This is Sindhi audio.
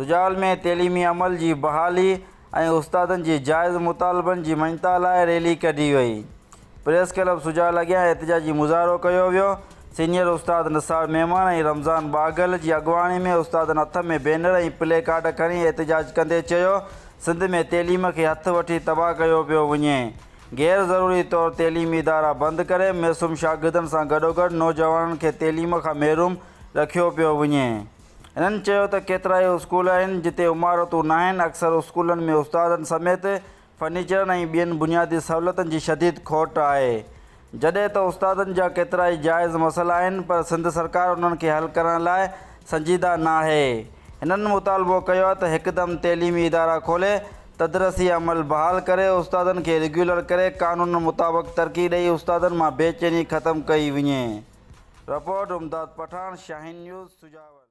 سجاول ۾ تعليمي عمل جي بحالي ۽ استادن جي جائز مطالبن جي مڃتا لاء ريلي ڪڍي وئي. پريس ڪلب سجاول اڳيان احتجاجي مظاهرو ڪيو ويو. سينيئر استاد نثار ميمڻ ۽ رمضان ٻاگهل جي اڳواڻي ۾ استادن هٿ ۾ بينر ۽ پلي ڪارڊ کڻي احتجاج ڪندي چيو سنڌ ۾ تعليم کي هٿ وٺي تباهه ڪيو پيو وڃي. غير ضروري طور تعليمي ادارا بند ڪري معصوم شاگردن سان گڏوگڏ نوجوانن کي تعليم کان محروم رکيو پيو وڃي. هنن چيو ته ڪيترائي اسڪول آهن جتي عمارتون ناهن، اڪثر اسڪولن ۾ استادن سميت فرنيچرن ۽ ٻين بنيادي سهولتن جي شديد کوٽ آهي. جڏهن ته استادن جا ڪيترائي جائز مسئلا آهن پر سنڌ سرڪار انهن کي حل ڪرڻ لاء سنجيده ناهي. هنن مطالبو ڪيو آهي ته هڪدم تعليمي ادارا کولي تدرسي عمل بحال ڪري استادن کي ريگيولر ڪري قانون مطابق ترقي ڏئي استادن مان بيچيني ختم ڪئي وڃي. رپورٽ، امداد پٺاڻ، شاهين نيوز، سجاول.